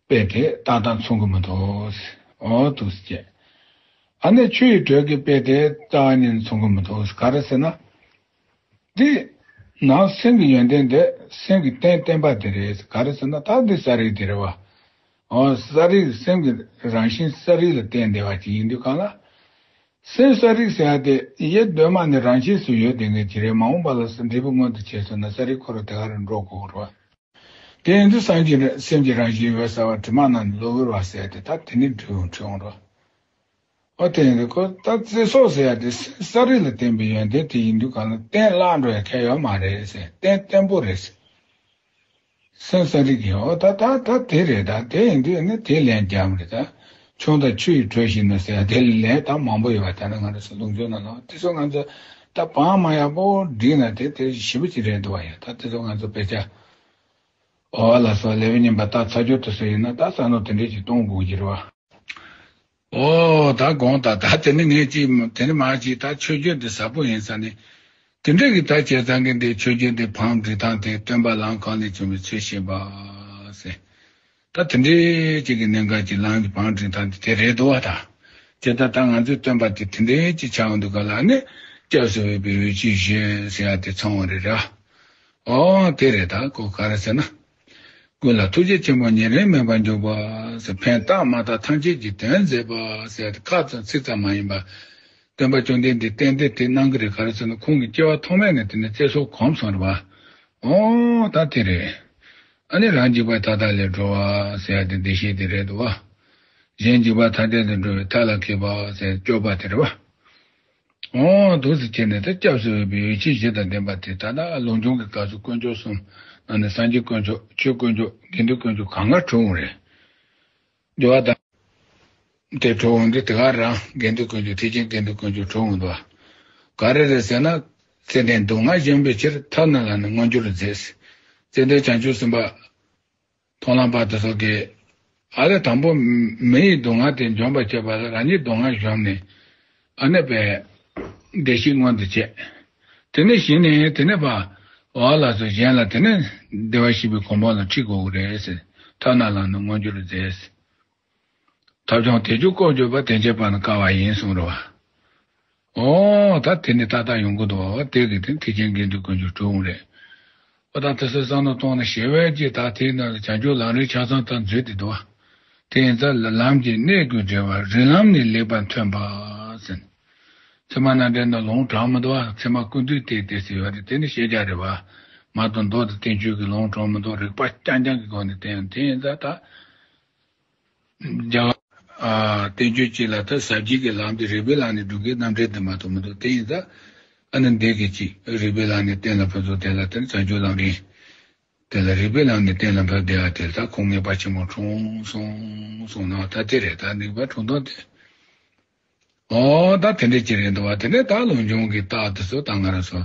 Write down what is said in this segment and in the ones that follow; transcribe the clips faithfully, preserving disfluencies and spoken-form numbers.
དཔེ་དེ་ཏག་ཏག་མཚུངས་ཀྱི་མི་འདུག་འོ་འདུག་སེ་བྱས། ཨ་ནི་ཆུ་ཡི་དྲོད་ཀྱི་དཔེ་དེ་རྩ་བ་ཉིད་ནས་མཚུངས་ཀྱི་མི་འདུག་ག་རེ་ཟེར་ན། འདི་ནང་སེམས་ཀྱི་ཡོན་ཏན་དེ་སེམས་ཀྱི་རྟེན་བརྟེན་པ་དེ་རེད། ག་རེ་ཟེར་ན་ད་འདི་གསལ་རིག་དེ་རེད་བ། འོ་གསལ་རིག་སེམས་ཀྱི་རང་བཞིན་གསལ་རིག་ལ་བརྟེན་བསྡད་པ་ཅིག་ཡིན་དུས་གང་ལ། སེམས་གསལ་རིག་ཟེར་ཡ་དེ་ཡེ་གདོད་མ་ནས་རང་ཆས་སུ་ཡོད་བསྡད་མཁན་ཅིག་རེད། མ་འོངས་པ་ལ་སོགས་འབྲས་བུ་མངོན་དུ་བྱས་སོང་ན་གསལ་རིག་ཁོ་རང་དེ་ག་རང་འགྲོ་དགོས་རེད་བ། དེ་ཡིན་དུས་སངས་རྒྱས་སེམས་ཀྱི་རང་བཞིན་འོད་གསལ་བ་དྲི་མ་རྣམས་ནི་གློ་བུར་བ་ཟེར་ཏེ་ད་དེ་ནི་འཁྲུལ་འཁྲུལ་འོང་འགྲོ། ཨོ་དེ་ཡིན་དུས་ཁོ་ད་རྩི་སོགས་ཟེར་ཡ་དེ་སེམས་གསལ་རིག་ལ་བརྟེན་པའི་ཡོན་ཏན་དེ་ཡིན་དུས་གང་ལ་གཏན་བརླག་འགྲོ་ཡ་ཁྱད་ཡོད་མ་རེད་ཟེར། གཏན་བརྟན་པོ་རེད་ཟེར། སེམས་གསལ་རིག་གི་འོ་ད་ད་ད་དེ་རེད། ད་དེ་ཡིན་དུས་ནི་དེ་ལན་རྒྱབ་རེད། ད་ཆུང་དང་ཆུ་ཡི་དྲོད་བཞིན་ནོ་ཟེར་ཡ་དེ་ལན་ད་མང་པོ་ཡོད་པ། ད་ནི་ང་རང་ཚོ་ལུང་སྦྱོང་ནང་ལ་དེ་ཚོ་ང་ཚོ་ད་བང་མ་ཡག་པོ་བསྒྲིགས་ན་དེ་དེ་ཞེ་པོ་ཅིག་རེད་འདུག་བ། ཡ་ད་དེ་ཚོ་ང་ཚོ་དཔེ་ཆ། འོ་ལགས་སོ། ལེའུ་གཉིས་པ་ད་ཚར་གཅོད་དུ་སོང་ཡིན་ན་ད་བསམ་བློ་དེ་འདྲས་ཅིག་གཏོང་དགོས་ཀྱི་རེད་བ། འོ་ད་དགོངས་དག་ད་དེ་ནི་ངས་ཅིག་དེ་ནི་མ་ཅིག་ད་ཆོས་བརྒྱུད་འདི་ཟབ་པོ་ཡིན་ས་ནི། དེ་འདྲས་ཀྱི་ད་བྱས་ཙང་གི་འདི་ཆོས་བརྒྱུད་འདི་བང་བསྒྲིགས་སྟངས་དེ་སྟོན་པ་ལམ་གང་ལས་བྱུང་བའི་ཚུལ་བཤད་པ་ཟེར། ད་དེ་འདྲས་ཅིག་གི་གནད་འགག་ཅིག་ལམ་གྱི་བང་བསྒྲིགས་སྟངས་དེ་དེ་རེད་འདུག་བ། ད་བྱས་ད་ད་ང་ཚོའི་སྟོན་པ་དེ་དེ་འདྲས་ཅིག་ཆགས་འདུག་ག་ལ་ནི་སྐྱབས་སུ་འོས་པའི་འོས་ཆོས་བཞི་ཟེར་ཡ་དེ་ཚང་བ་རེད་ར། ཨོ་དེ་རེད། ད་ཁོ་ག་རེ་ཟེར་ན། ཀུན་ལ་ཐུགས་རྗེ་ཆེན་པོ་ཉེ་རིང་མེད་པར་འཇུག་པ་ཟེར། ཕན་བཏགས་མ་བཏགས་ཐམས་ཅད་ཀྱི་དོན་མཛད་པ་ཟེར་ཏེ་ཁ་ཙམ་ཚིག་ཙམ་མ་ཡིན་པ། སྟོན་པ་བཅོམ་ལྡན་འདས་ཏན་ཏན་དེ་གནང་གི་རེད། ག་རེ་ཟེར་ན་ཁོང་གི་སྐྱེ་བ་ཐོག་མེད་ནས་དེ་ནས་ཚེ་སྲོག་གོམས་སོང་རེད་བ། ཨོ་ད་དེ་རེད། ཨ་ནི་རང་འཇིགས་པ་མཐའ་དག་ལས་སྒྲོལ་བ་ཟེར་ཡ་དེ་བདེ་གཤེགས་དེ་རེད་འདུག་བ། གཞན་འཇིགས་པ་ཐམས་ཅད་ལས་སྒྲོལ་བའི་མཐའ་ལ་མཁས་པ་ཟེར་སྐྱོབ་པ་དེ་རེད་བ། འོ་འདུག་སེ་བྱས་ནས་ད་སྐྱབས་སུ་འོས་པའི་འོས་ཆོས་བཞི་དང་ལྡན་པ་དེ་ད་ལྟ་ལུང་སྦྱོང་གི་སྐབས་སུ་དཀོན་མཆོག་གསུམ་ནང་ནས་སངས་རྒྱས་དཀོན་མཆོག་ཆོས་དཀོན་མཆོག་དགེ་འདུན་དཀོན་མཆོག་གང་ག་གྲུབ་འོང་རེད། སྦྱོར་བ་དང་། དེ་གྲུབ་འོང་དུས་དེ་ག་རང་དགེ་འདུན་དཀོན་མཆོག་ཐེག་ཆེན་དགེ་འདུན་དཀོན་མཆོག་གྲུབ་འོང་འདུག་བ། ག་རེ་རེད་ཟེར་ན། ཚེ་འདིའི་སྡུག་བསྔལ་གཞོམ་པའི་ཕྱིར་ཐབས་རྣམས་ལ་ནི་མངོན་གྱུར་མཛད། ཚེ་འདིའི་བྱང་ཆུབ་སེམས་དཔའ། མཐོང་ལམ་པ་དེ་ཚོ་གིས། ཨ་ལས་དང་པོ་མི་ཡི་སྡུག་བསྔལ་དེ་འཇོམས་པར་བྱེད་པ་ལ་རང་ཉིད་སྡུག་བསྔལ་གཞོམ་ནས། ཨ་ནི་པའི་བདེ་གཤེགས་མངོན་དུ་བྱས། དེ་ནས་གཞི་ནས་དེ་ནས་པ། འོ་ལགས་སོ། གཞན་ལ་དེ་ནས་བདེ་བར་གཤེགས་པའི་གོ་འཕང་ལ་ཁྲིད་དགོས་ཀྱི་རེད་ཟེར། ཐབས་རྣམས་ལ་ནི་མངོན་གྱུར་མཛད། ཐབས་བྱུང་དེ་ཆོས་སྐོར་བརྗོད་པ་དེ་འཆད་པ་ནི་དཀའ་བ་ཡིན་གསུངས་རེད་བ། ཨོ་ད་དེ་ནི་ཏག་ཏག་ཡོང་གི་འདུག་བ། དེ་གི་དེ་ཐེག་ཆེན་དགེ་འདུན་དཀོན་མཆོག་གྲུབ་འོང་རེད། ཨོ་ད་དེ་ཚོ་བསམ་བློ་གཏོང་ན་ཞེ་བས་ཀྱི་ད་དེའི་ནང་ལ་བྱང་ཆུབ་ལམ་རིམ་ཆ་ཚང་ད་འཛུལ་དེ་འདུག་བ། དེ་ཡིན་ཙང་ལམ་གྱི་གནད་ཀུན་འབྲེལ་བ་རིགས་ལམ་ནས་ལེགས་པར་མཐུན་པ་ཟེར། ཚད་མ་རྣམ་འགྲེལ་ནང་ལུང་དྲངས་མི་འདུག་བ། ཚད་མ་ཀུན་བཏུས་ཏེ་ཏེ་ཟེར་ཡོད་རེད། དེ་ནི་ཤེས་བྱ་རེད་བ། མ་དང་མདོ་དང་བསྟན་བཅོས་ཀྱི་ལུང་དྲངས་མི་འདུག་རིགས་པ་རྐྱང་རྐྱང་གི་སྒོ་ནས་བསྟན། དེ་ཡིན་ཙང་ད། རྒྱ་གར། ཨ། བསྟན་བཅོས་གཅིག་ལ་ད་ཟབ་རྒྱས་ཀྱི་ལམ་དེ་རིགས་པའི་ལམ་ནས་སྒྲུབ་དགོས་རྣམ་འགྲེལ་དེ་མ་གཏོགས་མི་འདུག་དེ་ཡིན་ཙང་། ཨ་ནི་འདི་གི་གཅིག་རིགས་པའི་ལམ་ནས་གཏན་ལ་ཕབ་ཚུལ་དེ་ལ་དེར་བྱང་ཆུབ་ལམ་རིམ། དེ་ལ་རིགས་པའི་ལམ་ནས་གཏན་ལ་ཕབ་བསྡད་པ་དེ་ད་ཁོང་ངེས་པ་ཆེན་པོ་འཁྲུངས་སོང་གསུངས་ན་ད་དེ་རེད། ད་ངེས་པ་འཁྲུངས་སྟངས་དེ། ཨོ་ད་དེ་འདྲ་ཅིག་རེད་འདུག་བ། དེ་ནས་ད་ལུང་སྦྱོང་གི་རྟགས་དེ་ཚོ་ད་ང་རང་ཚོ།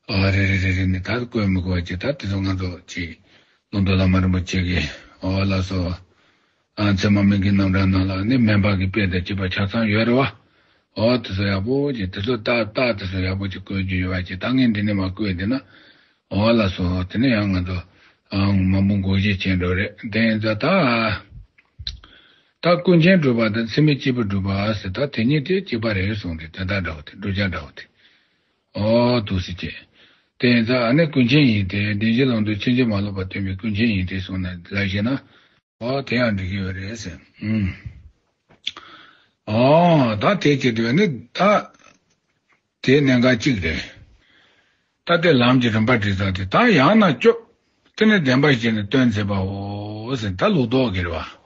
ཨ་རེ་རེ་རེ་རེ་ནས་ད་བཀོད་མི་དགོས་པ་ཅིག་ད་དེ་ཚོ་ང་ཚོ་ཅིག་ལུང་རྟོགས་བླ་མ་རིན་པོ་ཆེ་གི་ཨོ་ལགས་སོ། ཨ་ཚད་མ་སྨན་གྱི་རྣམ་གྲངས་ནང་ལ་ནི་སྨན་པ་གི་དཔེ་དང་བཅས་པ་ཆ་ཚང་ཡོད་རེད་བ། ཨོ་དེ་ཚོ་ཡག་པོ་ཅིག་དེ་ཚོ་རྟགས་རྟགས་དེ་ཚོ་ཡག་པོ་ཅིག་བཀོད་རྒྱུ་ཡོད་པ་ཅིག་ད་ངས་འདི་ནས་མ་བཀོད་བསྡད་ན། འོ་ལགས་སོ། དེ་ནས་ཡང་ང་ཚོ་ཨང་མང་པོ་འགོག་བྱེད་བྱེད་འགྲོ་རེད། དེ་ཡིན་ཙང་ད། ད་ཀུན་མཁྱེན་གྲུབ་པ་དང་ཚད་མེད་སྐྱེས་བུ་གྲུབ་པ་ཟེར་ད་དེ་གཉིས་དེ་གཅིག་པ་རེད་གསུངས་ཏེ་དེ་ལྟར་འདྲ་བོ་དེ་བསྒྲུབ་བྱ་འདྲ་བོ་དེ། ཨོ་འདུག་སེ་བྱས། དེ་ཡིན་ཙང་ཨ་ནི་ཀུན་མཁྱེན་ཡིན་ཏེ་བདེན་བཞིའི་ལམ་དུ་ཕྱིན་ཅི་མ་ལོག་པར་སྟོན་པའི་ཀུན་མཁྱེན་ཡིན་ཏེ་གསུངས་ན་ལབ་ཤེ་ན། ཨོ་དེ་ཡང་འགྲིག་གི་ཡོད་རེད་ཟེར། ཨུམ། ཨོ་ད་དེ་བྱེད་དུས་ནི་ད། དེ་གནད་འགག་གཅིག་རེད། ད་ལྟའི་ལམ་གྱི་རིམ་པ་འགྲིག་ཙང་དེ་ད་ཡང་ན་སྐྱོབ། དེ་ནི་བདེན་པ་བཞི་ནི་སྟོན་མཛད་པའོ་ཟེར་ད་ལུགས་ལྡོག་གི་རེད་བ།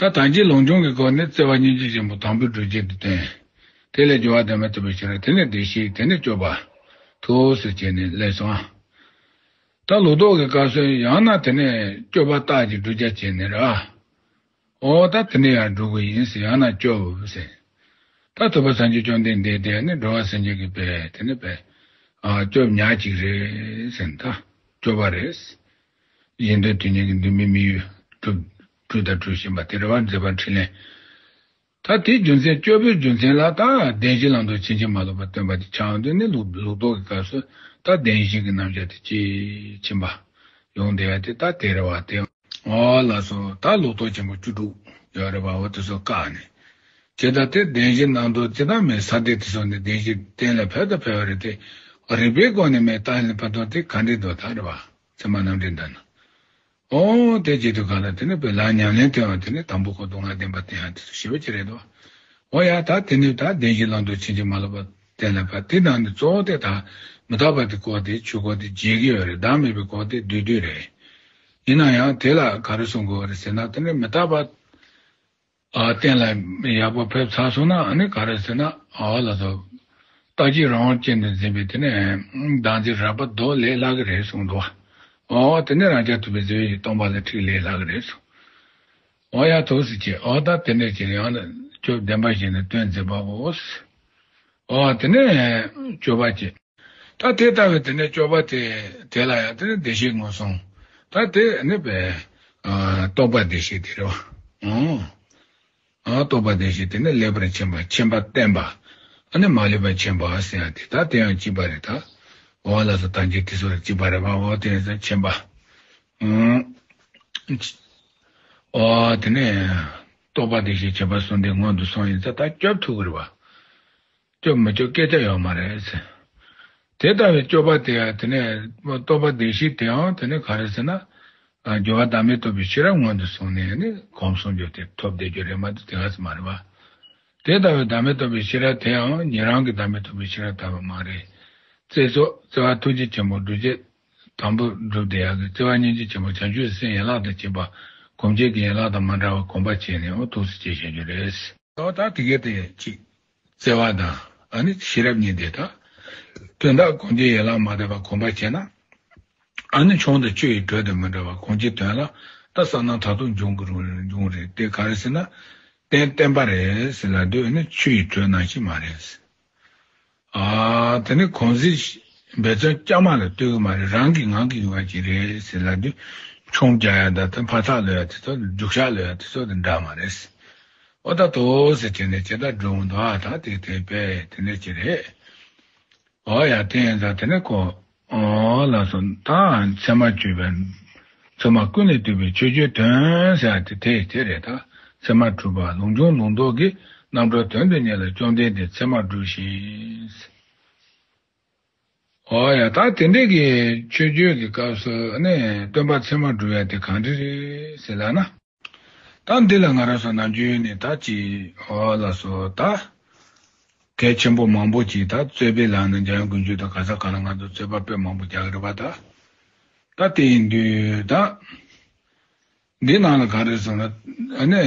ད་དང་གི་ལུང་སྦྱོང་གི་སྒོ་ནས་བརྩེ་བ་སྙིང་རྗེ་ཆེན་པོ་དང་པོའི་སྒྲུབ་བྱེད་དུ་བསྟན། དེ་ལས་སྦྱོར་བ་བདེན་པར་གྲུབ་པའི་ཕྱིར་དེ་ནི་བདེ་གཤེགས་དེ་ནི་སྐྱོབ་པ། ཐུགས་སུ་བྱས་ནས་སླེབས་སོང་། ད་ལུགས་ལྡོག་གི་སྐབས་སུ་ཡང་ན་དེ་ནི་སྐྱོབ་པ་རྟགས་ཀྱི་བསྒྲུབ་བྱ་བྱས་ནས་ར། ཨོ་ད་དེ་ནས་ཡང་སྒྲུབ་དགོས་ཡིན་ཟེར་ཡང་ན་སྐྱོབ་ཟེར། ད་ཐུབ་པ་སངས་རྒྱས་བཅོམ་ལྡན་འདས་དེ་ནི་འགྲོ་བ་སེམས་ཅན་གྱི་དཔལ་དེ་ནི་དཔལ། ཨ་སྐྱོབ་ཉག་གཅིག་རེད་ཟེར་ད་སྐྱོབ་པ་རེད། གཞན་དོན་དོན་གཉེར་གྱི་འདུན་མའི་དམིགས་ཡུལ་སྒྲུབ་སྒྲུབ་དང་སྒྲུབ་བཞིན་པ་དེ་རེད་བ། མཛད་པ་འཕྲིན་ལས། ད་དེའི་རྒྱུ་མཚན་སྐྱོབ་པའི་རྒྱུ་མཚན་ལ་ད་བདེན་བཞིའི་ལམ་དུ་ཕྱིན་ཅི་མ་ལོག་པར་སྟོན་པ་དེ་ཆགས་འོང་དུས་ནི་ལུགས་ལུགས་ལྡོག་གི་སྐབས་སུ་ད་བདེན་བཞི་གི་རྣམ་གཞག་དེ་སྐྱེས་ཕྱིན་པ། ཡོང་བསྡད་ཡ་དེ་ད་དེ་རེད་བ། དེ་འོ་ལགས་སོ། ད་ལོ་ཏོག་ཆེན་པོ་བཅུ་དྲུག་ཡོད་རེད་བ། འོ་དེ་ཚོ་བཀག་ནས། ཇི་ལྟར་དེ་བདེན་བཞི་རྣམ་རྟོག་ཇི་ལྟར་མེད་ས་དེ་དེ་ཚོ་ནི་བདེན་བཞི་གཏན་ལ་ཕབ་དང་ཕབ་པ་རེད་དེ། རིགས་པའི་སྒོ་ནས་མེད་གཏན་ལ་ཕབ་དོན་དེ་ག་འདྲ་འདུག་ད་རེད་བ། ཚད་མ་རྣམ་འགྲེལ་འདི་ན། ཨོ་དེ་བྱེད་དུས་གང་ལ་དེ་ནི་བོད་ལ་ཉམས་ལེན་དེའང་དེ་ནི་དང་པོ་ཁོ་སྡུག་བསྔལ་བདེན་པ་དེ་ཡང་དེ་ཚོ་ཞེ་པོ་ཅིག་རེད་དོ། ཨོ་ཡ་ད་དེ་ནི་ད་བདེན་བཞི་ལམ་དུ་ཕྱིན་ཅི་མ་ལོག་པ་གཏན་ལ་ཕབ། དེ་ནང་ནས་གཙོ་བོ་དེ་ད་མི་རྟག་པ་དེ་སྐོར་དེ་ཆོས་སྐོར་དེ་བརྗེད་ཀྱི་ཡོད་རེད། བདག་མེད་པའི་སྐོར་དེ་བསྡུས་བསྡུས་རེད། ཡིན་ན་ཡང་དེ་ལ་ག་རེ་གསུང་དགོས་རེད་ཟེར་ན། དེ་ནི་མི་རྟག་པ་ཨ་གཏན་ལ་ཡག་པོ་ཕེབས་ཚར་སོང་ན། ཨ་ནི་ག་རེ་ཟེར་ན། ཨོ་ལགས་སོ། རྟག་གཅིག་རང་དབང་ཅན་དུ་འཛིན་པའི་དེ་ནས་བདག་འཛིན་རགས་པ་ལྡོག་ལས་སླ་གི་རེད་གསུངས་འདུག་བ། ཨོ་དེ་ནས་རང་རྐྱ་ཐུབ་པའི་གཟི་འོད་ཀྱི་སྟོང་པ་ལ་འཁྲིད་ལས་སླ་གི་རེད་གསུངས། ཨོ་ཡ་ཐུགས་སུ་ཆེ། ཨོ་ད་དེ་འདྲས་ཀྱི་ཡང་ན་སྐྱོབ་བདེན་པ་བཞིན་དུ་སྟོན་མཛད་པའོ། ཨོ་དེ་ནས་སྐྱོབ་པ་ཅི། ད་དེ་ལྟ་བུའི་དེ་ནས་སྐྱོབ་པ་དེ་དེ་ལ་ཡང་དེ་ནས་བདེ་གཤེགས་མངོན་སུམ། ད་དེ་ནི་བས་རྟོགས་པ་བདེ་གཤེགས་དེ་རེད་བ། ཨོ། ཨ་རྟོགས་པ་བདེ་གཤེགས་དེ་ནི་ལེགས་པར་མཁྱེན་པ། མཁྱེན་པ་བརྟན་པ། ཨ་ནི་མ་ལུས་པ་མཁྱེན་པ་ཟེར་ཡ་དེ་ད་དེ་ཡང་གཅིག་པ་རེད་ད། འོ་ལགས་སོ། ད་འཇིག་དེ་ཚོ་རེ་གཅིག་པ་རེད་བ། འོ་དེ་ཡིན་ཙང་མཁྱེན་པ། ཨུམ། འོ་དེ་ནས་རྟོགས་པ་བདེ་གཤེགས་མཁྱེན་པ་གསུམ་དེ་སྔོན་དུ་སོང་ཡིན་ཙང་ད་སྐྱོབ་ཐུབ་ཀྱི་རེད་བ། སྐྱོབ་མི་སྐྱོབ་སྐད་ཆ་ཡོད་མ་རེད་ཟེར། དེ་ལྟ་བུའི་སྐྱོབ་པ་དེ་ཡང་དེ་ནས་རྟོགས་པ་བདེ་གཤེགས་དེའང་དེ་ནས་ག་རེ་ཟེར་ན། ཨ་སྦྱོར་བ་བདག་མེད་རྟོགས་པའི་ཤེས་རབ་སྔོན་དུ་སོང་ནས་ནི་གོམས་སོང་རྒྱུ་དེ་ཐོབ་བསྡད་རྒྱུ་རེད་མ་གཏོགས་དེ་ག་ཟེར་མ་རེད་བ། དེ་ལྟ་བུའི་བདག་མེད་རྟོགས་པའི་ཤེས་རབ་དེའང་ཉན་རང་གི་བདག་མེད་རྟོགས་པའི་ཤེས་རབ་ལྟ་བུ་མ་རེད། བརྩེ་སོགས་བརྩེ་བ་ཐུགས་རྗེ་ཆེན་པོ་སྒྲུབ་བྱེད་དང་པོ་སྒྲུབ་བསྡད་ཡག་གི་བརྩེ་བ་སྙིང་རྗེ་ཆེན་པོ་བྱང་ཆུབ་སེམས་ཡན་ལག་དང་བཅས་པ་སྒོམ་བྱེད་ཀྱི་ཡན་ལག་དང་མ་འདྲ་བར་གོམས་པ་བྱས་ནས་འོ་ཐུགས་སུ་ཆེ་བྱ་རྒྱུ་རེད། ད་ད་དེ་གའི་དེ་གཅིག་བརྩེ་བ་དང་ཨ་ནི་ཤེས་རབ་གཉིས་དེ་དག་དོན་དག་སྒོམ་བྱེད་ཡན་ལག་མ་འདྲ་བར་གོམས་པ་བྱས་ན། ཨ་ནི་མཆོག་དང་ཆུ་ཡི་དྲོད་དང་མི་འདྲ་བར་གོམས་བྱེད་དོན་ལ་ད་བསམ་ན་མཐར་ཐུག་འབྱུང་གི་རུང་འབྱུང་རེད། དེ་ག་རེ་ཟེར་ན། རྟེན་བརྟན་པ་རེད་ཟེར་ལབ་དུས་ཨ་ནི་ཆུ་ཡི་དྲོད་ནང་བཞིན་མ་རེད། ཨ་དེ་ནི་གོང་གཟིགས་འབད་བརྩོན་རྐྱང་མ་ལ་ལྟོས་ཀྱི་མ་རེད། རང་གི་ངང་གིས་ཡོང་བ་ཅིག་རེད་ཟེར་ལབ་དུས་ཆུང་རྒྱག་ཡ་དང་དེ་འཕར་ཐག་ལོས་ཡ་དེ་ཚོ་རྒྱུག་ཤར་ལོས་ཡ་དེ་ཚོ་དང་འདྲ་མ་རེད། ཨོ་ད་དོ་ཟེར་དེ་ནས་ཇི་ལྟར་འགྲོ་འོང་དོ། ཨ་ད་དེ་དེ་པས་དེ་འདྲ་ཅིག་རེད། ཨོ་ཡ་དེ་ཡིན་ཙང་དེ་ནས་ཁོ་ཨོ་ལགས་སོ། ད་ཚད་མར་གྱུར་པའི་ཚད་མ་ཀུན་ལས་བཏུས་པའི་ཆོས་སྤྱོད་དོན་ཟེར་ཡ་དེ་དེ་དེ་རེད་ད། ཚད་མར་གྲུབ་པ་ལུགས་འབྱུང་ལུགས་ལྡོག་གི་རྣམ་གྲོལ་དོན་དུ་གཉེར་ལ་བཅོམ་ལྡན་འདས་ཚད་མར་གྲུབ་ཤིང་། ཨོ་ཡ་ད་དེ་འདྲས་ཀྱི་ཆོས་སྤྱོད་ཀྱི་སྐབས་སུ་ནི་སྟོན་པ་ཚད་མར་གྲུབ་ཡ་དེ་གང་འདྲ་རེད་ཟེར་ལབ་ན། ད་འདི་ལ་ང་རང་ཚོ་ནམ་རྒྱུན་ནས་ད་ཅི་ཨོ་ལགས་སོ་ད། གལ་ཆེན་པོ་མང་པོ་ཅིག་ད་རྩོད་པའི་ལམ་ནས་འཇམ་དབྱངས་དགོངས་གཅིག་དང་ག་ས་ག་ལ་ང་ཚོ་རྩོད་པ་དཔེ་མང་པོ་རྒྱག་གི་རེད་པ་ད། ད་དེ་ཡིན་དུས་ད། འདི་ནང་ལ་ག་རེ་ཟེར་ན། ཨ་ནི་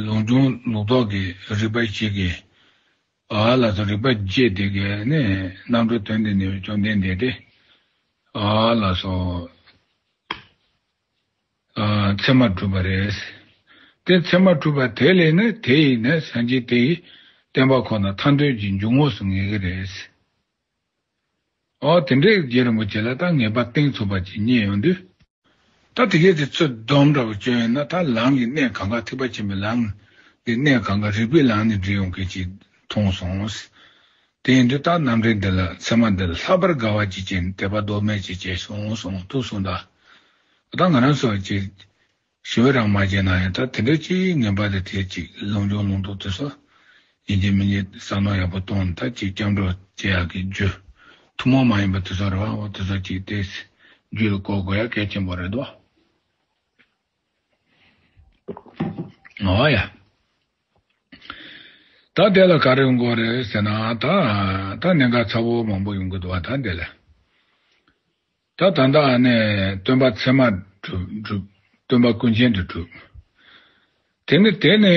ལུགས་འབྱུང་ལུགས་ལྡོག་གི་རིགས་པ་ཞིག་གིས། ཨ་ལགས་སོ། རིགས་པ་བརྒྱད་དེ་གའི་ནི་རྣམ་གྲོལ་དོན་དུ་གཉེར་བའི་བཅོམ་ལྡན་འདས་དེ། ཨ་ལགས་སོ། ཨ་ཚད་མར་གྲུབ་པ་རེད། དེ་ཚད་མར་གྲུབ་པ་དེ་ལས་ནི་དེ་ཡིས་ནི་སངས་རྒྱས་དེ་ཡི་བསྟན་པ་ཁོ་ན་ཐར་འདོད་ཀྱི་འཇུག་ངོགས་སུ་ངེས་ཀྱི་རེད། ཨོ་དེ་འདྲའི་རྗེ་རིན་པོ་ཆེ་ལ་ད་ངེས་པ་གཏིང་ཚུགས་པ་ཅིག་རྙེད་ཡོང་དུས། ད་དེ་གའི་དེ་ཚོད་སྡོམ་འདྲ་བོ་བསྐྱོན་ཡོད་ན་ད་ལམ་གྱི་གནད་གང་ག་ཐེག་པ་ཆེན་པོའི་ལམ་གྱི་གནད་གང་ག་རིགས་པའི་ལམ་ནས་འདྲི་ཡོང་མཁན་ཅིག་མཐོང་སོང་། དེ་ཡིན་དུས་ད་རྣམ་འདྲེན་འདི་ལ་ཚད་མ་འདི་ལ་ལྷག་པར་དགའ་བ་ཅིག་སྐྱེས་ནས་དད་པ་ལྡོག་མེད་ཅིག་སྐྱེས་སོང་གསུངས་འདུག་གསུངས་ད། ད་ང་རང་ཚོ་ཅིག་ཞི་བའི་རང་མ་བྱས་ན་ཡང་ད་དེ་འདྲ་ཅིག་ངན་པ་དེ་དེ་ཅིག་ལུགས་འབྱུང་ལུགས་ལྡོག་དེ་ཚོ་ཡིན་གཅིག་མིན་གཅིག་བསམ་བློ་ཡག་པོ་གཏོང་ནས་ད་ཅིག་སྐྱབས་འགྲོ་བྱེད་ཡག་གི་རྒྱུ་ཐུན་མོང་མ་ཡིན་པ་དེ་ཚོ་རེད་བ། འོ་དེ་ཚོ་ཅིག་དེ་རྒྱུད་ལ་བཀོལ་དགོས་ཡ་གལ་ཆེན་པོ་རེད་དོ། འོ་ཡ། ད་དེ་ལ་ག་རེ་ཡོང་གི་རེད་ཟེར་ན། ད་ད་གནད་འགག་ཚ་བོ་མང་པོ་ཡོང་གི་འདུག་བ། ད་འདི་ལ་ད་ད་ལྟ་ཨ་ནི་སྟོན་པ་ཚད་མར་གྲུབ་གྲུབ། སྟོན་པ་ཀུན་མཁྱེན་དུ་གྲུབ། དེ་ནི་དེ་ནས་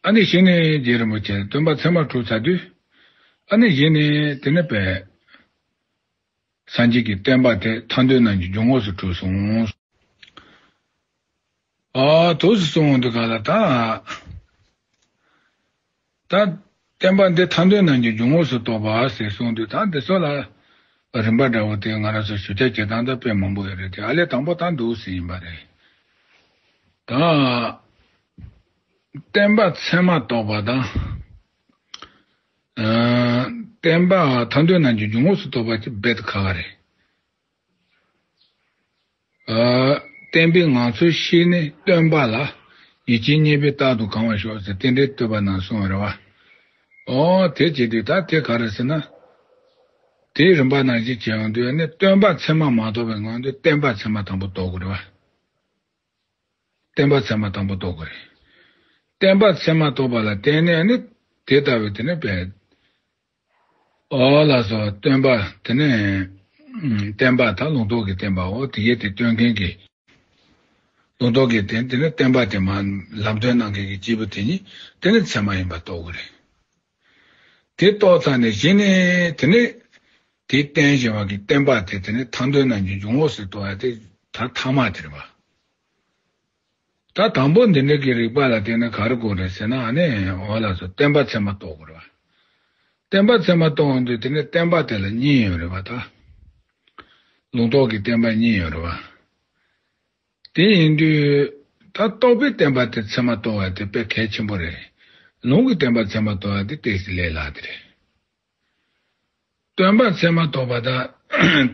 ཨ་ནི་གཞི་ནས་རྗེ་རིན་པོ་ཆེ་སྟོན་པ་ཚད་མར་གྲུབ་ཚར་དུས། ཨ་ནི་གཞི་ནས་དེ་ནི་པས། སངས་རྒྱས་ཀྱི་བསྟན་པ་དེ་ཐར་འདོད་རྣམས་ཀྱི་འཇུག་ངོགས་སུ་གྲུབ་སོང་། ཨ་དུས་སུ་སོང་དུས་ག་ལ་ད། ད་བསྟན་པ་འདི་ཐར་འདོད་རྣམས་ཀྱི་འཇུག་ངོགས་སུ་གཏོགས་པ་ཟེར་གསུངས་དུས། ད་འདི་ཚོ་ལ་རིམ་པ་འདྲ་བོ་དེ་ང་རང་ཚོ་ཞུ་བྱ་བྱེད་སྟངས་ད་དཔེ་མང་པོ་ཡོད་རེད་དེ། ཨ་ལས་དང་པོ་ད་འདུག་ཟེར་ཡིན་པ་རེད། ད་བསྟན་པ་ཚད་མར་གཏོགས་པ་དང་། ཨ་བསྟན་པ་ཐར་འདོད་རྣམས་ཀྱི་འཇུག་ངོགས་སུ་གཏོགས་པ་ཅིག་རྦད་དེ་ཁག་པོ་རེད། ཨ། བསྟན་པའི་ངང་ཚུལ་ཤེས་ནས་སྟོན་པ་ལ། ཡིད་ཆེས་རྙེད་པས་རྟག་ཏུ་གང་བར་ཤོག་ཟེར་དེ་འདྲའི་བསྟོད་པ་གནང་གསུངས་པ་རེད་བ། ཨོ་དེ་བྱེད་དུས་ད་དེ་ག་རེ་ཟེར་ན། དེའི་རིམ་པ་ནང་བཞིན་བྱས་ཡོང་དུས་ནི་སྟོན་པ་ཚད་མ་མ་རྟོགས་པའི་ངང་དུ་བསྟན་པ་ཚད་མ་དང་པོ་རྟོགས་དགོས་རེད་བ། བསྟན་པ་ཚད་མ་དང་པོ་རྟོགས་དགོས་རེད། བསྟན་པ་ཚད་མ་རྟོགས་པ་ལ་བརྟེན་ནས་ནི་དེ་ལྟ་བུའི་དེ་ནི་བས། ཨོ་ལགས་སོ། སྟོན་པ་དེ་ནི་ཨུམ་བསྟན་པ་ད་ལུང་རྟོགས་ཀྱི་བསྟན་པའོ། དེ་ཡས་དེ་སྟོན་མཁན་གྱི་ལུང་རྟོགས་ཀྱི་བསྟན་དེ་ནི་བསྟན་པ་དེ་མ་ལམ་སྟོན་གནང་མཁན་གྱི་སྐྱེས་བུ་དེ་ཉིད་དེ་ནི་ཚད་མ་ཡིན་པ་རྟོགས་དགོས་རེད། དེ་རྟོགས་ཚར་ནས་གཞི་ནས་དེ་ནི་དེའི་བསྟན་བཞིན་པ་གྱི་བསྟན་པ་དེ་དེ་ནི་ཐ་འདོད་རྣམས་ཀྱི་འབྱུང་གནས་སུ་རྟོགས་ཡ་དེ་ད་ཐ་མ་དེ་རེད་པ། ད་དང་པོ་འདི་འདྲ་གི་རིགས་པ་ལ་བརྟེན་ནས་ག་རེ་དགོས་རེད་ཟེར་ན་ཨ་ནི་འོ་ལགས་སོ། བསྟན་པ་ཚད་མ་རྟོགས་དགོས་རེད་བ། བསྟན་པ་ཚད་མ་རྟོགས་འོང་དུས་དེ་ནི་བསྟན་པ་དེ་ལ་གཉིས་ཡོད་རེད་བ་ད། ལུང་རྟོགས་ཀྱི་བསྟན་པ་གཉིས་ཡོད་རེད་བ། དེ་ཡིན་དུས་ད་རྟོགས་པའི་བསྟན་པ་དེ་ཚད་མ་རྟོགས་པ་དེ་དཔེ་གལ་ཆེན་པོ་རེད། ལུང་གི་བསྟན་པ་ཚད་མ་རྟོགས་པ་དེ་ཏོག་ཙམ་ལས་སླ་དེ་རེད། སྟོན་པ་ཚད་མ་རྟོགས་པ་དང་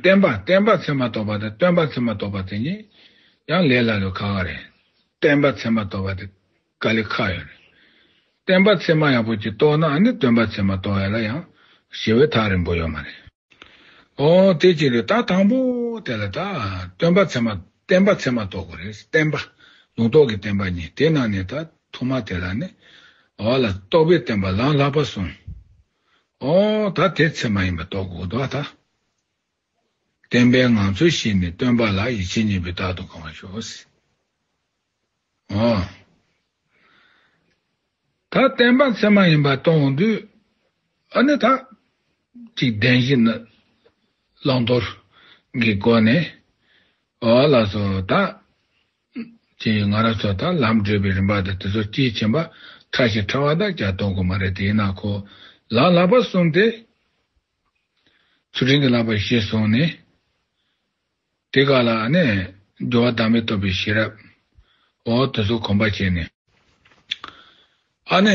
བསྟན་པ། བསྟན་པ་ཚད་མ་རྟོགས་པ་དང་སྟོན་པ་ཚད་མ་རྟོགས་པ་དེ་གཉིས་ཡང་ལས་སླ་ལོས་ཁག་ཁག་རེད། བསྟན་པ་ཚད་མ་རྟོགས་པ་དེ་དཀའ་ལས་ཁག་ཡོད་རེད། བསྟན་པ་ཚད་མ་ཡག་པོ་ཅིག་རྟོགས་ན་ཨ་ནི་སྟོན་པ་ཚད་མ་རྟོགས་ཡ་ལ་ཡང་ཞེ་བའི་ཐག་རིང་པོ་ཡོད་མ་རེད། ཨོ་དེ་ཅི་རེད་ད་དང་པོ་དེ་ལ་ད་སྟོན་པ་ཚད་མ་བསྟན་པ་ཚད་མ་རྟོགས་དགོས་རེད། བསྟན་པ་ལུང་རྟོགས་ཀྱི་བསྟན་པ་གཉིས་དེ་ནང་ནས་ད་ཐོག་མ་དེ་ལ་ནི་ཨོ་ལ་རྟོགས་པའི་བསྟན་པ་ལམ་བསླབ་པ་གསུམ། ཨོ་ད་དེ་ཚད་མ་ཡིན་པ་རྟོགས་དགོས་འདུག་ད། བསྟན་པའི་ངང་ཚུལ་ཤེས་ནས་སྟོན་པ་ལ་ཡིད་ཆེས་རྙེད་པས་རྟག་ཏུ་གང་བར་ཤོག་ཟེར། ཨོ། ད་བསྟན་པ་ཚད་མ་ཡིན་པ་རྟོགས་འོང་དུས་ཨ་ནི་ད་ཅིག་བདེན་བཞི་ནི་བླང་དོར་གྱི་སྒོ་ནས་ཨོ་ལགས་སོ་ད། ཅེས་ང་རང་ཚོ་ད་ལམ་བགྲོད་པའི་རིམ་པ་དང་དེ་ཚོ་དཔྱིས་ཕྱིན་པ་ཕྲ་ཞིང་ཕྲ་བ་དག་ཀྱང་གཏོང་དགོས་མ་རེད། དེས་ན་ཁོ་ལམ་བསླབ་པ་གསུམ་དེ་ཚུལ་ཁྲིམས་ཀྱི་བསླབ་པ་གཞིར་བཟུང་ནས་དེ་ག་ལ་ནི་སྦྱོར་བ་བདག་མེད་རྟོགས་པའི་ཤེས་རབ་འོ་དེ་ཚོ་གོམས་པ་བྱས་ནས་ཨ་ནི་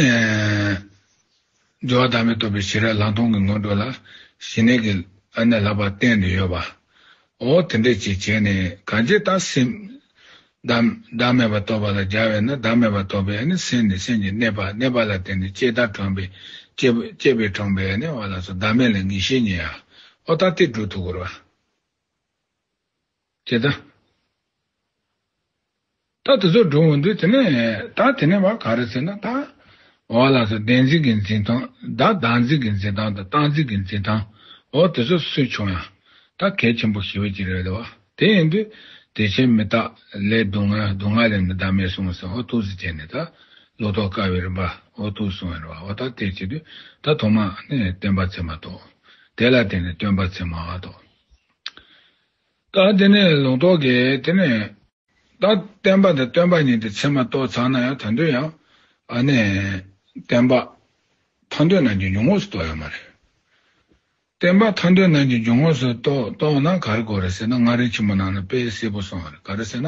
སྦྱོར་བ་བདག་མེད་རྟོགས་པའི་ཤེས་རབ་ལམ་སྟོང་གི་ངོ་སྤྲོད་ལ་ཞི་གནས་ཀྱི་ཨ་ནི་བསླབ་པ་བསྟན་ཏེ་ཡོད་པ། འོ་དེ་འདྲས་ཅིག་བྱས་ནས་གང་ཅི་ལྟར་སེམས་བདག་བདག་མེད་པར་རྟོགས་པ་ལ་སྦྱར་བས་ན་བདག་མེད་པར་རྟོགས་པའི་ཨ་ནི་སེམས་ནི་སེམས་ཀྱི་གནས་པ་གནས་པ་ལ་བརྟེན་ནས་སྐྱེས་དང་གྲོངས་པའི་སྐྱེས་སྐྱེས་པའི་གྲོངས་པའི་ཨ་ནི་འོ་ལ་སོགས་བདག་མེད་ལ་ངེས་ཤེས་རྙེད་ཡ། འོ་ད་དེ་སྒྲུབ་ཐུབ་དགོས་རེད་བ། ཇི་ལྟར། ད་དེ་ཚོ་སྒྲུབ་འོང་དུས་དེ་ནས་ད་དེ་ནས་བ་ག་རེ་ཟེར་ན་ད། འོ་ལགས་སོ། བདེན་འཛིན་གྱི་འཛིན་སྟངས་ད་བདག་འཛིན་གྱི་འཛིན་སྟངས་དང་བཏང་འཛིན་གྱི་འཛིན་སྟངས་འོ་དེ་ཚོ་སུས་ཆུང་ཡང་ད་གལ་ཆེན་པོ་ཞེ་པོ་ཅིག་རེད་བ། དེ་ཡིན་དུས་བདེ་ཆེན་མི་རྟག་ལས་སྡུག་བསྔལ་སྡུག་བསྔལ་ལས་ནི་བདག་མེད་གསུངས་སོ། འོ་ཐུགས་སུ་བྱས་ནས་ད་ལོག་རྟོག་དཀའ་བའི་རིམ་པ་འོ་ཐུགས་སུ་གསུངས་ཡོད་རེད་བ། འོ་ད་དེ་བྱེད་དུས་ད་ཐོག་མ་ནས་བསྟན་པ་ཚད་མ་རྟོགས། དེ་ལ་བརྟེན་ནས་སྟོན་པ་ཚད་མ་རྟོགས། ད་དེ་ནས་ལུང་རྟོགས་ཀྱི་དེ་ནས་ད་བསྟན་པ་དང་སྟོན་པ་གཉིས་དེ་ཚད་མ་རྟོགས་ཚར་ན་ཡང་ད་དུང་ཡང་ཨ་ནི་བསྟན་པ་ཐར་འདོད་རྣམས་ཀྱི་འབྱུང་གནས་སུ་རྟོགས་ཡོད་མ་རེད། བསྟན་པ་ཐར་འདོད་རྣམས་ཀྱི་འབྱུང་གནས་སུ་རྟོགས་རྟོགས་ན་ག་རེ་དགོས་རེད་ཟེར་ན་མངའ་རིས་ཆེན་པོ་ནང་ལ་དཔེ་གསལ་པོ་གསུངས་པ་རེད། ག་རེ་ཟེར་ན།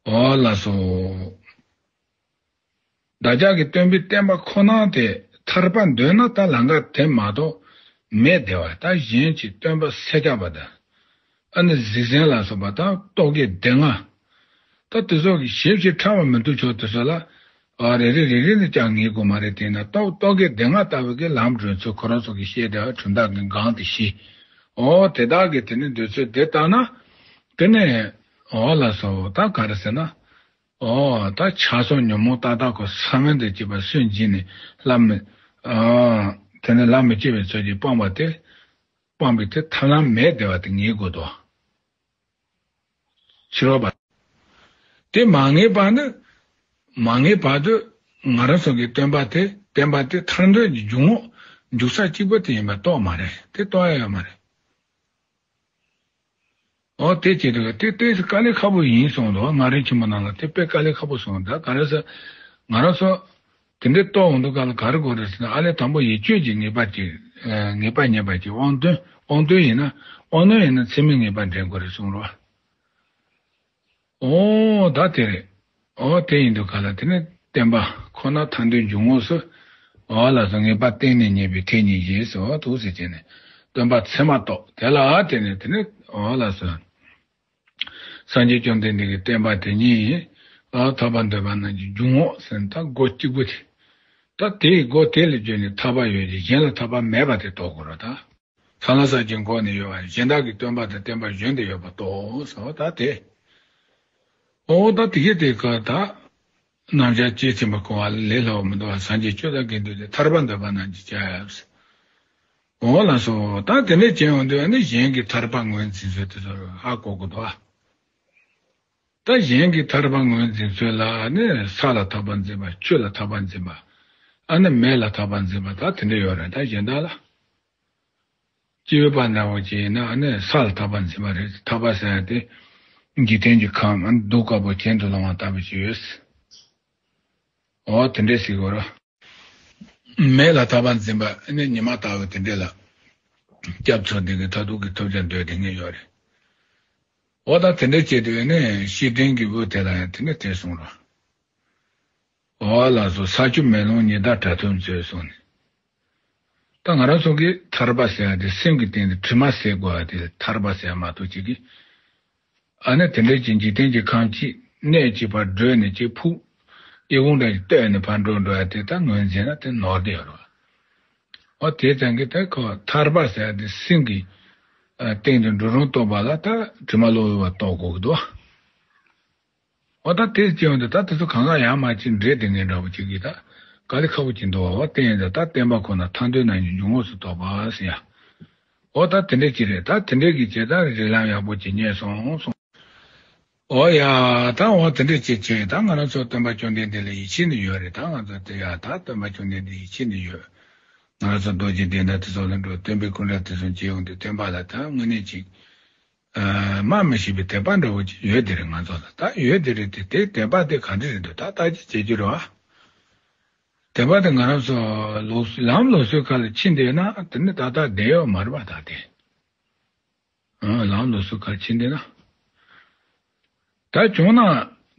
འོ་ལགས་སོ། བདག་ཅག་གི་སྟོན་པའི་བསྟན་པ་ཁོ་ན་དེ་ཐར་པ་འདོད་ན་ད་ལམ་ཁ་དེ་མ་གཏོགས་མེད་བདེ་བ། ད་གཞན་གྱི་སྟོན་པ་སེར་སྐྱ་བ་དང་ཨ་ནི་གཟིག་གཟན་ལ་སོགས་པ་དང་རྟོག་གེའི་སྡེ་ལྔ། ད་དེ་ཚོ་གི་ཞིབ་ཅིང་ཕྲ་བ་མི་འདུག་ཆོག་དེ་ཚོ་ལ་ཨ་རེ་རེ་རེ་རེ་ནས་ཀྱང་ངེས་དགོས་མ་རེད། དེས་ན་རྟོག་རྟོག་གེའི་སྡེ་ལྔ་ལྟ་བུ་གི་ལམ་སྒྲོན་ཚུལ་ཁོ་རང་ཚོ་གི་བཤད་བདེ་བ་གྲུབ་མཐའ་གི་སྒང་དེ་ཤེས། འོ་དེ་དག་གི་དེ་ནི་འདོད་ཚུལ་དེ་ལྟ་ན་དེ་ནས་འོ་ལགས་སོ། ད་ག་རེ་ཟེར་ན། ཨོ། ད་ཆགས་སོགས་ཉོན་མོངས་ཏག་ཏག་གོ་ས་མེད་དུ་སྐྱེས་པ་སུན་འབྱིན་ནས་ལམ་མི། ཨ། དེ་ནས་ལམ་མི་སྐྱེ་བའི་ཚུལ་གྱིས་སྤངས་པ་དེ། སྤངས་པའི་དེ་ཐར་ལམ་མེད་བདེ་བ་དེ་ངེས་དགོས་དོ། ཕྱི་རོལ་པ། དེ་མ་ངེས་པ་ནི། མ་ངེས་བར་དུ་ང་རང་ཚོ་གི་སྟོན་པ་དེ་བསྟན་པ་དེ་ཐར་འདོད་ཀྱི་འབྱུང་གནས་འཇུག་ས་གཅིག་པུ་དེ་ཡིན་པ་རྟོགས་མ་རེད། དེ་རྟོགས་ཡ་ཡོད་མ་རེད། ཨོ་དེ་བྱེད་དུས་དེ་དེ་དཀའ་ལས་ཁག་པོ་ཡིན་གསུངས་འདུག་མངའ་རིས་ཆེན་མོ་ནང་ལ་དེ་དཔེ་དཀའ་ལས་ཁག་པོ་གསུངས་འདུག་ག་རེ་ཟེར། ང་རང་ཚོ་དེ་འདྲའི་རྟོགས་འོང་དུས་ག་ལ་ག་རེ་དགོས་རེད་ཟེར་ན་ཨ་ལས་དང་པོ་ཡིད་དཔྱོད་ཀྱི་ངེས་པ་ཅིག་ངེས་པ་རྙེད་པ་ཅིག་དབང་དོན་དབང་དོན་ཡིན་ན་དབང་རྣོན་ཡིན་ན་ཚད་མའི་ངེས་པ་འདྲེན་དགོས་རེད་གསུངས་རོགས། ཨོ་ད་དེ་རེད། ཨོ་དེ་ཡིན་དུས་ག་ལ་དེ་ནི་བསྟན་པ་ཁོ་ན་ཐར་འདོད་འབྱུང་གནས་སུ་ཨོ་ལ་སོགས་ངེས་པ་གཏན་ནས་རྙེད་པའི་ཐེག་གཉིས་ཀྱིས་སོ་ཐུགས་སུ་བྱས་ནས་སྟོན་པ་ཚད་མ་རྟོགས་དེ་ལ་དེ་ནི་དེ་ནི་ཨོ་ལ་སོགས་ སངས་རྒྱས་བཅོམ་ལྡན་འདས་ཀྱི་བསྟན་པ་དེ་ཉིད་ཨ་ཐར་པ་འདོད་པ་རྣམས་ཀྱི་འཇུག་ངོགས་ཟེར་ན་ད་སྒོ་གཅིག་པུ་དེ། ད་དེའི་སྒོ་དེ་ལ་བརྒྱུད་ནས་ཐར་པ་ཡོད་ཅིང་གཞན་ལ་ཐར་པ་མེད་པ་དེ་རྟོགས་དགོས་རེད་ད། ཚ་ལ་ཟབ་ཀྱི་སྒོ་ནས་ཡོད་པ་གཞན་དག་གི་སྟོན་པ་དང་བསྟན་པ་གཞན་དུ་ཡོད་པ་རྟོགས་སོ་ད་དེ། ཨོ་ད་དེ་གས་དེ་ཀ་ད། རྣམ་གཞག་ཇི་ཙམ་པ་གོ་བ་ལས་སླ་བ་མི་འདུག་བ། སངས་རྒྱས་ཆོས་དང་དགེ་འདུན་ལས་ཐར་པ་འདོད་པ་རྣམས་ཀྱི་བྱ་ཡབ། འོ་ལགས་སོ། ད་དེ་འདྲས་བྱས་ཡོང་དུས་ཨ་ནི་གཞན་གྱི་ཐར་པ་ངོས་འཛིན་ཚུལ་དེ་ཚོར་ཧ་གོ་དགོས་འདུག་ཨ། ད་གཞན་གྱི་ཐར་པ་ངོས་འཛིན་ཚུལ་ལ་ཨ་ནི་ས་ལ་ཐར་པ་འཛིན་པ། ཆུ་ལ་ཐར་པ་འཛིན་པ། ཨ་ནི་མེ་ལ་ཐར་པ་འཛིན་པ་ད་དེ་འདྲས་ཡོད་རེད་ད་གཞན་དག་ལ། སྐྱེས་བུ་པ་འདྲ་བོ་ཅིག་ཡིན་ན་ཨ་ནི་ས་ལ་ཐར་པ་འཛིན་པ་རེད། ཐར་པ་ཟེར་ཡ་དེ་འཇིག་རྟེན་གྱི་ཁམས་ཨ་ནི་གདུགས་དཀར་པོ་གྱེན་དུ་ལོང་བ་ལྟ་བུ་ཅིག་ཡོད། འོ་དེ་འདྲས་ཟེར་དགོས་རེད། མེ་ལ་ཐར་པ་འཛིན་པ་ཨ་ནི་ཉི་མ་ལྟ་བུ་དེ་འདྲས་ལ་སྐྱབས་འཚོལ་བསྡད་མཁན་མཐར་ཐུག་གི་ཐོབ་བྱ་འདོད་བསྡད་མཁན་ཡོད་རེད། འོ་ད་དེ་འདྲས་བྱས་དུས་ཨ་ནི་བཤེས་སྤྲིང་གི་བུ་དེ་ལ་ཡང་དེ་འདྲས་དེ་གསུངས་རོགས། འོ་ལགས་སོ། ས་ཆུ་མེ་རླུང་ཉི་ཟླ་དྲ་ཐོག་མཛོད་གསུངས་ནས། ད་ང་རང་ཚོ་གི་ཐར་པ་ཟེར་ཡ་དེ་སེམས་ཀྱི་སྟེང་དུ་དྲི་མ་ཟད་དགོས་ཡ་དེ་ཐར་པ་ཟེར་ཡ་མ་གཏོགས་ཅིག་གི། ཨ་ནི་དེ་འདྲའི་ཅིག་འཇིག་རྟེན་གྱི་ཁམས་ཅིག་གནས་གཅིག་ཕར་བགྲོད་ནས་ཅིག་ཕུག་ཨི་ཁུང་འདྲ་ཞིག་བཏོད་ནས་ཕར་འགྲོ་འགྲོ་ཡ་དེ་ད་ངོས་འཛིན་ན་དེ་ནོར་བསྡད་ཡོད་རེད་བ། འོ་དེ་ཙང་གི་ད་ཁོ་ཐར་པ་ཟེར་ཡ་དེ་སེམས་ཀྱི་སྟེང་དུ་འགྲོ་རུང་རྟོགས་པ་ལ་ད་དྲི་མ་ལོག་པ་རྟོགས་དགོས་ཀྱི་འདུག་བ། འོ་ད་དེ་སྐྱེ་བ་འདི་ད་དེ་ཚོ་གང་ག་ཡང་མ་ཅིག་འདྲེས་དེ་ངན་འདྲ་བོ་ཅིག་གིས་ད་དཀའ་ལས་ཁག་པོ་ཅིག་འདུག་བ། དེ་ཡིན་ད་ད་བསྟན་པ་ཁོ་ན་ཐར་འདོད་རྣམས་ཀྱི་འཇུག་ངོགས་སུ་གཏོགས་པ་ཟེར་ཡ། འོ་ད་དེ་འདྲས་ཅིག་རེད། ད་དེ་འདྲས་ཀྱི་བྱས་ད་རིགས་ལམ་ཡག་པོ་ཅིག་རྙེད་སོང་གསུངས། འོ་ཡ། ད་འོ་དེ་འདྲས་ཅིག་བྱས་ད་ང་རང་ཚོ་སྟོན་པ་བཅོམ་ལྡན་འདས་ལ་ཡིད་ཆེས་ནི་ཡོད་རེད། ད་ང་ཚོ་དེ་ཡ་ད་སྟོན་པ་བཅོམ་ལྡན་འདས་ཡིད་ཆེས་ནི་ཡོད། ང་རང་ཚོ་རྡོ་རྗེ་གདན་དང་དེ་ཚོ་ལ་འགྲོ་སྟོན་པའི་སྐུ་འདྲ་དེ་ཚོ་མཇལ་ཡོང་དུས་སྟོན་པ་ལ་ད་དངོས་གནས་ཅིག་ཨ། སྨྲ་མི་ཤེས་པའི་དད་པ་འདྲ་བོ་ཅིག་ཡོད་དེ་རེད་ང་ཚོ་ལ། ད་ཡོད་དེ་རེད་དེ་དེ་དད་པ་དེ་ག་འདྲ་རེད་འདུག་ད་ལྟ་ཅི་བྱེད་རྒྱུ་རེད་བ། དད་པ་དེ་ང་རང་ཚོ་ལུགས་ལམ་ལུགས་སྲོལ་ཁག་ལ་ཕྱིན་བསྡད་ན་དེ་ནི་ད་ལྟ་བསྡད་ཡོད་མ་རེད་བ་ད་དེ། ཨ། ལམ་ལུགས་སྲོལ་ཁག་ཕྱིན་བསྡད་ན། ད་བྱུང་ན་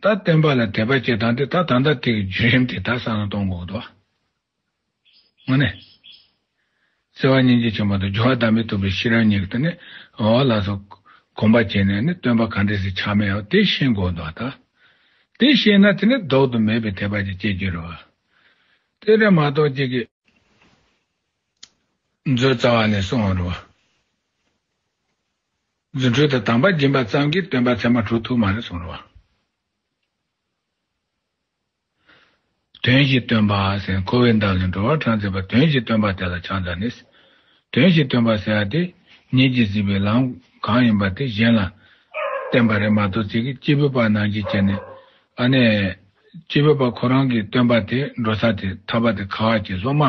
ད་བསྟན་པ་ལ་དད་པ་བྱེད་སྟངས་དེ་ད་ད་ལྟ་དེ་གི་བརྒྱུད་རིམ་དེ་ད་བསམ་བློ་གཏོང་དགོས་འདུག་བ། དངོས་གནས། བརྩེ་བ་སྙིང་རྗེ་ཆེན་པོ་དང་སྦྱོར་བ་བདག་མེད་རྟོགས་པའི་ཤེས་རབ་གཉིས་ཀྱིས་དེ་ནི་འོ་ལགས་སོ། གོམས་པ་བྱས་ནས་ནི་སྟོན་པ་ག་འདྲས་སེ་ཆགས་མེད་ཡང་དེ་ཤེས་དགོས་འདུག་ད། དེ་ཤེས་ན་དེ་ནི་ལྡོག་ཏུ་མེད་པའི་དད་པ་ཅིག་སྐྱེ་རྒྱུ་རེད་བ། དེ་རེད་མ་གཏོགས་ཅིག་གིས་མཛོད་རྩ་བ་ནས་གསུངས་པ་རེད་བ། རྫུ་འཕྲུལ་དང་དམ་པ་སྦྱིན་པ་ཙམ་གྱིས་སྟོན་པ་ཚད་མར་གྲུབ་ཐུབ་མ་རེད་གསུངས་རེད་བ། དོན་བཞི་སྟོན་པ་ཟེར་འཁོར་བའི་འདམ་ལས་འགྲོ་བ་སྲང་བརྩེགས་པ་དོན་བཞི་སྟོན་པ་དེ་ལ་ཕྱག་འཚལ་ནས། དོན་བཞི་སྟོན་པ་ཟེར་ཡ་དེ་ཉིད་ཀྱིས་གཟིགས་པའི་ལམ་གང་ཡིན་པ་དེ་གཞན་ལ་བསྟན་པ་རེད་མ་གཏོགས་ཅིག་གིས་སྐྱེས་བུ་པ་ནང་བཞིན་བྱས་ནས་ཨ་ནི་སྐྱེས་བུ་པ་ཁོ་རང་གི་སྟོན་པ་དེ་འགྲོ་ས་དེ་ཐར་པ་དེ་ག་བ་ཅིག་སློབ་མ་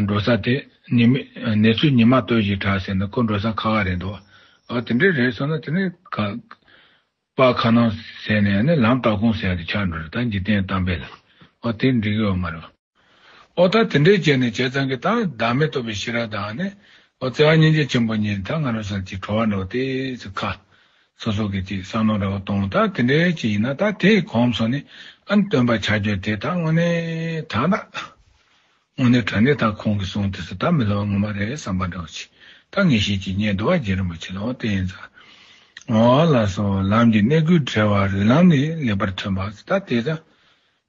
འགྲོ་ས་དེ་ཉི་མ་གནས་ཚུལ་ཉི་མ་ལྟོས་ཤིག་གྲགས་ཟེར་ན་ཁོ་འགྲོ་ས་ག་བ་རེད་འདུག་ཨ་དེ་འདྲས་རེད་སོང་ན་དེ་ནི་ག་པ་ཁ་ནང་ཟེར་ནས་ནི་ལམ་ལྟ་ཁུངས་ཟེར་ཡ་དེ་ཆགས་འགྲོ་རེད། ད་འཇིག་རྟེན་གཏམ་དཔེ་ལ་འོ་དེ་འགྲིག་གི་ཡོད་མ་རེད། འོ་ད་དེ་འདྲའི་བྱས་ནས་བྱས་ཙང་གི་ད་བདག་མེད་རྟོགས་པའི་ཤེས་རབ་དང་ནི་འོ་བརྩེ་བ་སྙིང་རྗེ་ཆེན་པོ་གཉིས་ད་ང་རང་ཚོ་ཅིག་གྲོལ་བ་འགྲོ་དེ་ཚོ་ཁ་སོ་སོ་གི་ཅིག་བསམ་བློ་འདྲ་བོ་གཏོང་ད་དེ་འདྲའི་ཅིག་ཡིན་ན་ད་དེ་གོམས་སོང་ནས་ཨ་ནི་སྟོན་པ་ཆགས་རྒྱུ་དེ་ད་དངོས་གནས་ད་ད། དངོས་གནས་དྲང་གནས་ད་ཁོང་གིས་གསུངས་དེ་ཚོ་ད་མི་སླ་བ་ངོ་མ་རེད་བསམ་པ་འདྲ་བོ་ཞིག་ད་ངེས་ཤེས་ཀྱིས་རྙེད་འདུག་བ། རྗེ་རིན་པོ་ཆེ་ལ་འོ་དེ་ཡིན་ཙང་། འོ་ལགས་སོ། ལམ་གྱི་གནས་ཀུན་བྲལ་བ་རིགས་ལམ་ནི་ལེགས་པར་ཐོན་པ། ད་དེ་ད་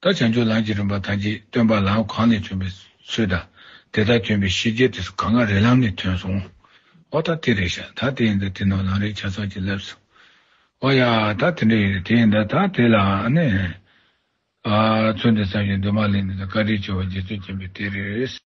ད་བྱང་ཆུབ་ལམ་གྱི་རིམ་པ་ཐམས་ཅད་སྟོན་པ་ལམ་གང་ནས་བྱོན་པའི་ཚུལ་དང་དེ་ལྟར་བྱོན་པའི་ཤེས་བྱེད་དེ་ཚོ་གང་ག་རིགས་ལམ་ནས་ཐོན་སོང་། འོ་ད་དེ་རེད་ཤག་ད་དེ་ཡིན་ཙང་དེ་ནང་ལམ་རིམ་ཆ་ཚང་ཅིག་སླེབས་སོང་། འོ་ཡ་ད་དེ་འདྲ་ཡིན་དེ་ཡིན་ད་ད་དེ་ལ་ཨ་ནི། ཨ། ཚུལ་འདི་བསམ་ཞིང་འདུན་མ་ལེགས་ནས་བཀའ་དྲིན་ཆེ་བ་རྗེ་བཙུན་མཁྱེན་པའི་གཏེར་རེད།